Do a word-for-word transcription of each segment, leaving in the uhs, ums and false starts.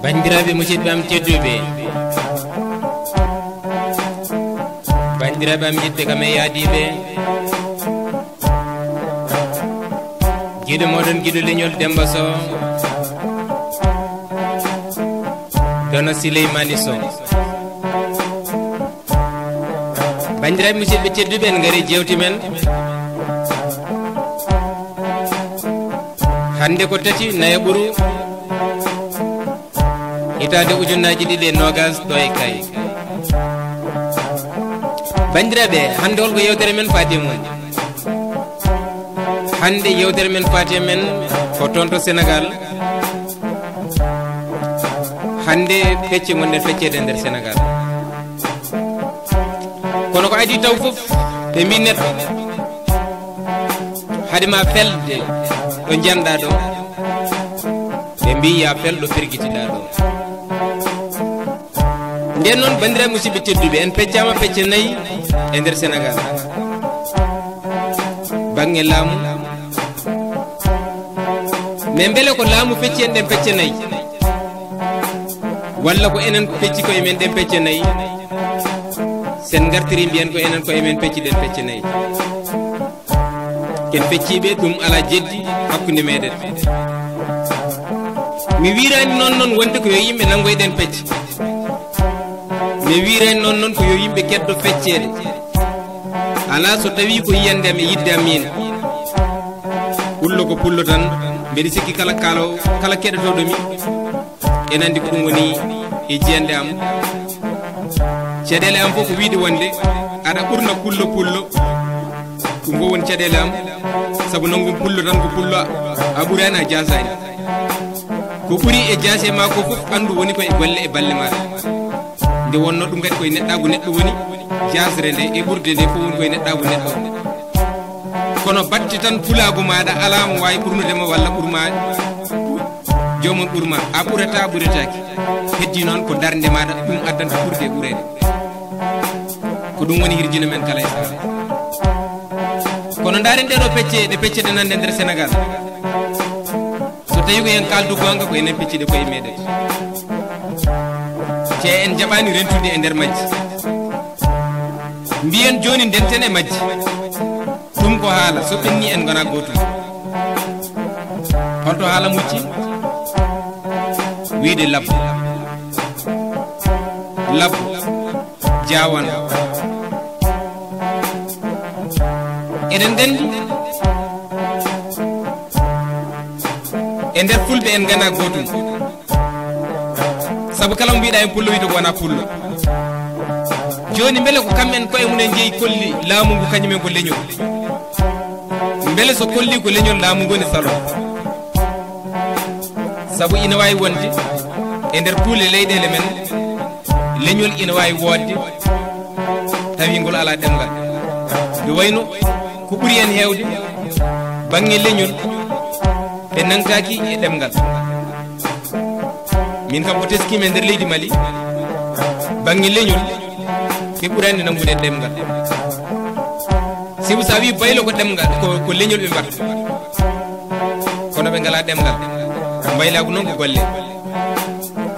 Banndiraaɓe musidɓe am tedduɓe, banndiraaɓe am yiɗɓe kam e yaadiiɓe, giɗo mooɗon giɗo leñol Demmba Soh, Dono Sileymani Soh. Banndiraaɓe musidɓe tedduɓe, en ngari jeewte men. Hannde ko tati nayaɓuru hitaande ujunnaaji ɗiɗi e noogaas ɗo e Kaayi. Banndiraaɓe, hannde holko yewtere men faati e mum? Hannde yewtere men faati e men ko toon to Senegaal. Hannde pecce ngonɗen fecceede e nder Senegaal. Kono ko adii taw fof, ɓe mbii neɗɗo, hade ma felde ɗo njanɗa ɗo, ɓe mbii ya fel ɗo pergitiɗa ɗo. Nden noon, banndiraaɓe musidɓe tedduɓe, en peccaama pecce nayi e nder Senegaal. Baŋŋe laamu, mais mbele ko laamu fecci en ɗen pecce nayi, walla ko enen pecci koye men ɗen pecce nayi? Sen ngartiri mbiyen ko enen koye men pecci ɗen pecce nayi. Ken fecciiɓe, ɗum alaa jeddi hakkunde meɗen. Mi wiiraani noon noon wonde ko yo yimɓe nanngoy ɗen pecce. Mi wiiraani noon noon ko yo yimɓe keddo fecceede. Alaa so tawii ko yiyannde am e yiɗde am miin. Pullo ko pullo tan, mbeɗa sikki kala kaalo, kala keɗotooɗo mi, ene anndi ko ɗum woni e jiyannde am. Caɗeele am fof ko wiide wonde aɗa ɓurna pullo pullo. Ɗum fof woni caɗeele am, sabu nanngum pullo tan ko pullo, a ɓuraani, a jaasaani. Ko ɓuri e jaase ma ko fof, anndu woni ko e golle e balle maaɗa. Nde wonnoo ɗum kadi koye neɗɗaagu neɗɗo woni, jaasre nde e ɓurde nde fof woni koye neɗɗaagu neɗɗo. Kono batte tan pulaagu maaɗa alaa mo waawi ɓurnude ma walla ɓurma, joomum ɓurma, a ɓurata, ɓuretaake. Heddii noon ko darnde maaɗa, ɗum addanta ɓurde e ɓureede. Ko ɗum woni hirjino men kala e sahaa. Kono ndaaren ɗee ɗoo pecce, ɗe pecce ɗe nande nder Senegaal. So tawii ko en kaaldu goonga, ko enen pecciiɗe koye meɗen. Te en jaɓaani rentude e nder majji. Mbiyen jooni ndenten e majji. Ɗum ko haala, so ɓenni en ngona gootum. Holto haala mucci? Wiide labbo. Labbo. Jaawanɗo. Eɗen nganndi, e nder fulɓe en ngana gootum. Sabu kala mo mbiɗa en pullo, wiyta ko wona pullo. Jooni, mbele ko kamɓe en koye mum en jeyi kolli laamu ngu, kañum en ko leñol? Mbele so kolli ko leñol, laamu ngu ne salo? Sabu ina waawi wonde e nder puule leyɗeele men, leñol ina waawi woodde tawi ngol alaa ɗemngal. Nde wayno ko ɓuri en heewde, baŋŋe leñol, ɓe nangtaaki e ɗemngal. Min kam, ko teskiimi e nder leydi Mali, baŋŋe leñol, ɓe ɓuraani nanngude ɗemngal. Sibu so a wii baylo ko ɗemngal, ko, ko leñol ɓe mbaɗta. Kono ɓe ngalaa ɗemngal. Mbaylaagu noon ko golle.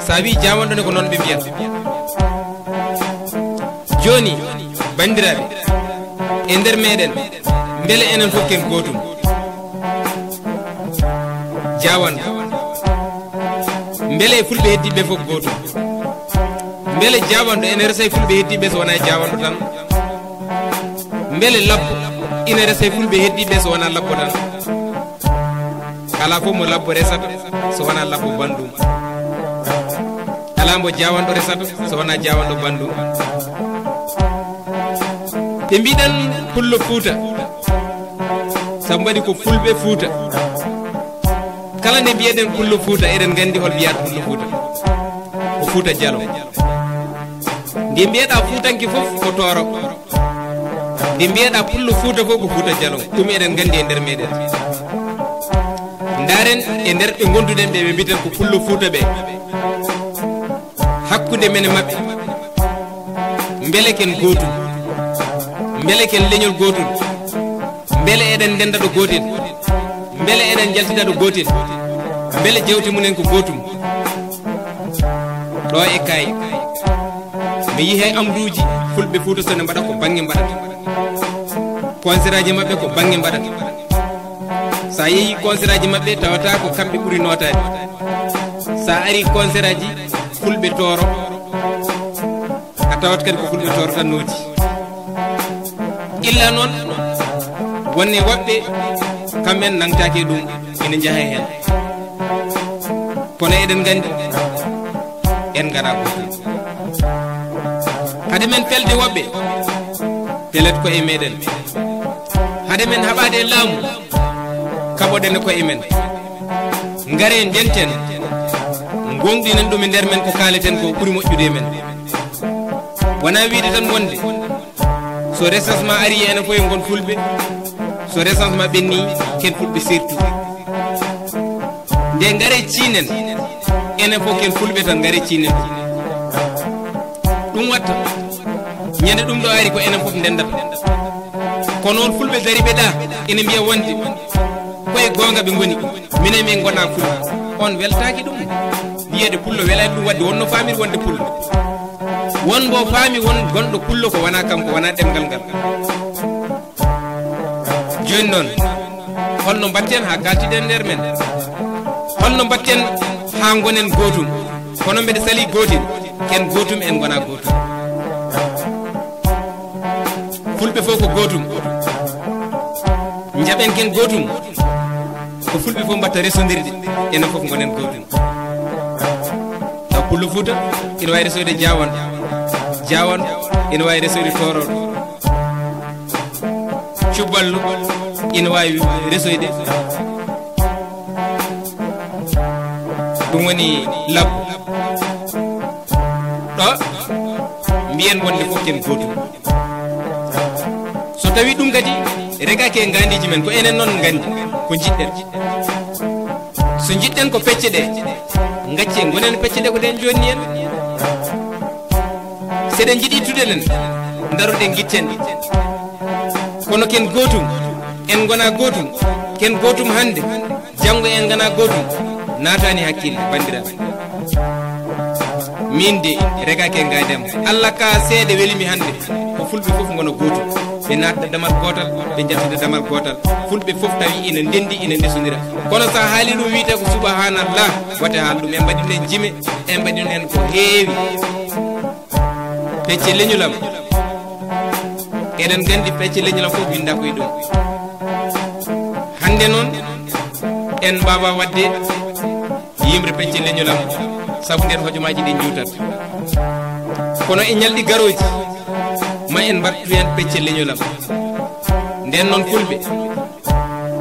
So a wii jaawanɗo ne, ko noon ɓe mbiyata. Jooni, banndiraaɓe, e nder meɗen, mbele enen fof ken gootum? Jaawanɗo. Mbele e fulɓe heddiiɓe fof gootum? Mbele jaawanɗo ene resa e fulɓe heddiiɓe so wonaa e jaawanɗo tan? Mbele labbo ina resa e fulɓe heddiiɓe so wonaa labbo tan? Alaa fof mo labbo resata so wonaa labbo banndum. Alaa mbo jaawanɗo resata so wonaa jaawanɗo banndum. Ɓe mbiɗen pullo Fuuta, sabu mbaɗi ko fulɓe Fuuta. Kala nde mbiyeɗen pullo Fuuta, eɗen nganndi hol mbiyata pullo Fuuta. Ko Fuuta Jalon. Nde mbiyeɗa Fuutanke fof ko Tooro. Nde mbiyeɗa pullo Fuuta fof ko Fuuta Jalon. Ɗum eɗen nganndi e nder meɗen. Ndaaren e nder ɓe ngonduɗen ɓe, ɓe mbiten ko pullo Fuuta ɓe. Hakkunde men e maɓɓe, mbele ken gootum? Mbele ken leñol gootul? Mbele eɗen ndenda ɗo gootel? Mbele eɗen njaltida ɗo gootel? Mbele jewte mumen ko gootum? Ɗo e Kaay, mi yii hay amduuji fulɓe Fuuta so ne mbaɗa ko baŋŋe mbaɗata. Konseraaji maɓɓe ko baŋŋe mbaɗata. So a yehii konseraaji maɓɓe, tawata ko kamɓe ɓuri nootaade. So a arii konseraaji fulɓe Tooro, a tawat kadi ko fulɓe Tooro tan nooti. Illa noon, wonne woɓɓe, kamɓe nangtaake ɗum, ina njaha heen. Kono eɗen nganndi, en ngara gooto. Hade men felde woɓɓe, pelet ko e meɗen. Hade men haɓaade e laamu, kaɓoɗen ko e men. Ngare ndenten, ngoongɗinen ɗum e nder men ko kaaleten ko ɓuri moƴƴude e men. Wona wiide tan wonde, so recensement ari, enen fof en ngon fulɓe. So recensement ɓenni, ken fulɓe surtout. Nde ngare ciinen, enen fof ken fulɓe tan, ngare ciinen. Ɗum watta, ñande ɗum ɗo ari ko enen fof ndendata. Ko noon fulɓe dariɓe ɗa, ene mbiya wonde ko e goonga ɓe ngoni. Minen min ngona fulɓe. On weltaaki ɗum. Wiyeede pullo welaani ɗum waɗde, wonno faamiri wonde pullo. Won mbo faami won gonɗo pullo ko wona kanko, wona ɗemngal ngal. Jooni noon, holno mbatten haa kaaltiden nder men? Holno mbatten haa ngonen gootum? Kono mbeɗa salii gootum, ken gootum en ngona gootum. Fulɓe fof ko gootum. Njaɓen ken gootum. Ko fulɓe fof mbatta resondirde, enen fof ngonen gootum. Taw pullo Fuuta ina waawi resoyde Jaawan, Jaawan ina waawi resoyde Tooroor. Cubballo ina waawi resoyde. Ɗum woni labbo. Ɗo mbiyen wonde fof ken gootum. So tawi ɗum kadi regaaki e ngaandiiji men, ko enen noon nganndi ko njiɗɗen. So njiɗɗen ko pecce ɗe, ngacce ngonen pecce ɗe ko ɗen jonni en. Seɗen njiɗi ittude ɗen, daroɗen ngiccen ɗi. Kono ken gootum, en ngona gootum, ken gootum hannde, janngo en ngana gootum, naataani hakkille, banndiraaɓe. Min de, regaake e ngaadam. Allah ka seede weli mi hannde, ko fulɓe fof ngona gootum. Ɓe naatda damal gootal, ɓe njaltida damal gootal. Fulɓe fof tawi ina ndenndi, ina ndesondira. Kono so a haali ɗum, wiyete ko subhanallah, wate haal ɗum, en mbaɗi ɗum en jime, en mbaɗi ɗum en ko heewi. Pecce leñol am, eɗen nganndi pecce leñol am fof winnda ko e ɗum. Hannde noon, en mbaawaa waɗde yimre pecce leñol am, sabu nden hojomaaji ɗi njuutat. Kono e ñalɗi garooji, ma en mbattu heen pecce leñol am. Nden noon, fulɓe,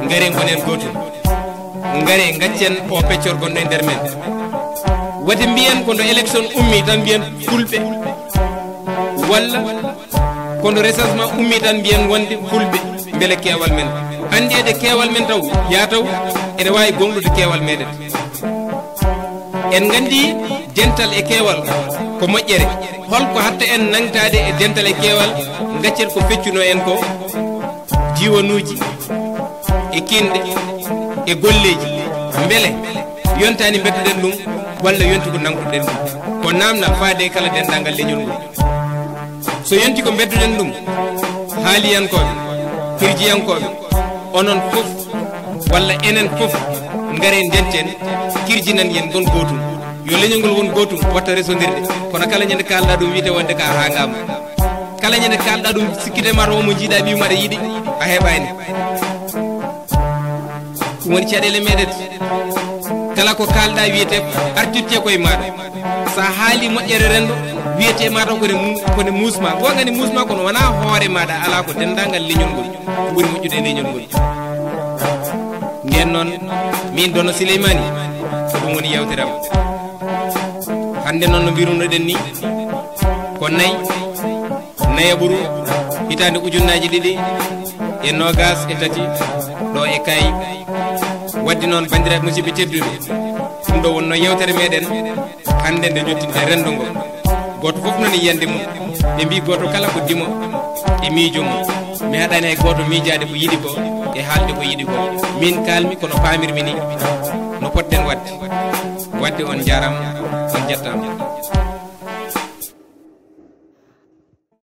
ngare ngonen gootum. Ngare ngaccen o peccor gonɗo e nder men. Wati mbiyen ko ndo élection ummi tan mbiyen fulɓe. Walla ko ndo recensement ummi tan mbiyen wonde fulɓe. Mbele keewal men. Anndeede keewal men taw, yaa taw, ene waawi gonɗude keewal meɗen. En nganndi dental e keewal ko moƴƴere. Holko hatta en nangtaade e dental e keewal, ngaccen ko feccuno en ko, diiwanuuji, e kinɗe, e golleeji. Mbele yontaani mbeddoɗen ɗum, walla yonti ko nangtoɗen ɗum? Ko naamnal faade e kala denndaangal leñol ngol. So yonti ko mbeddoɗen ɗum, haaliyankooɓe, hirjiyankooɓe, onon fof, walla enen fof, ngare ndenten, kirjinan yen ngon gootum. Yo leñol ngol won gootum, watta resondirde. Kono kala ñande kaalɗa ɗum, wiyete wonde ka haangaama. Kala ñande kaalɗa ɗum, sikkite ma to omo jiiɗa ɓiyum aɗa yiɗi, a heɓaani. Ɗum woni caɗeele meɗen. Kala ko kaalɗa wiyete artirte koye maɗa. Sa haali moƴƴere renndo, wiyete ma taw kone mu-, kone muusma. Goonga ni muusma, kono wona hoore maɗa, ala ko denndaangal leñol ngol. Ko ɓuri moƴƴude e leñol ngol. Nden noon, min Dono Sileymaani, ko ɗum woni yewtere am. Hannde noon no mbirunoɗen ni, ko nayi, nayaɓuru, hitaande ujunnaaji ɗiɗi e noogaas e tati, ɗo e Kayi. Wadde noon, banndiraaɓe musidɓe tedduɓe, ɗum ɗo wonno yewtere meɗen. Hannde nde njottinten renndo ngo. Gooto fof noon e yiyannde mum. Ɓe mbii gooto kala ko dimo e miijo mum. Mi haɗaani hay gooto miijaade ko yiɗi ko e haalde ko yiɗi ko. Min kaalmi kono paamirmi ni no potɗen waɗde. Wadde on njaaraama, on njettaama.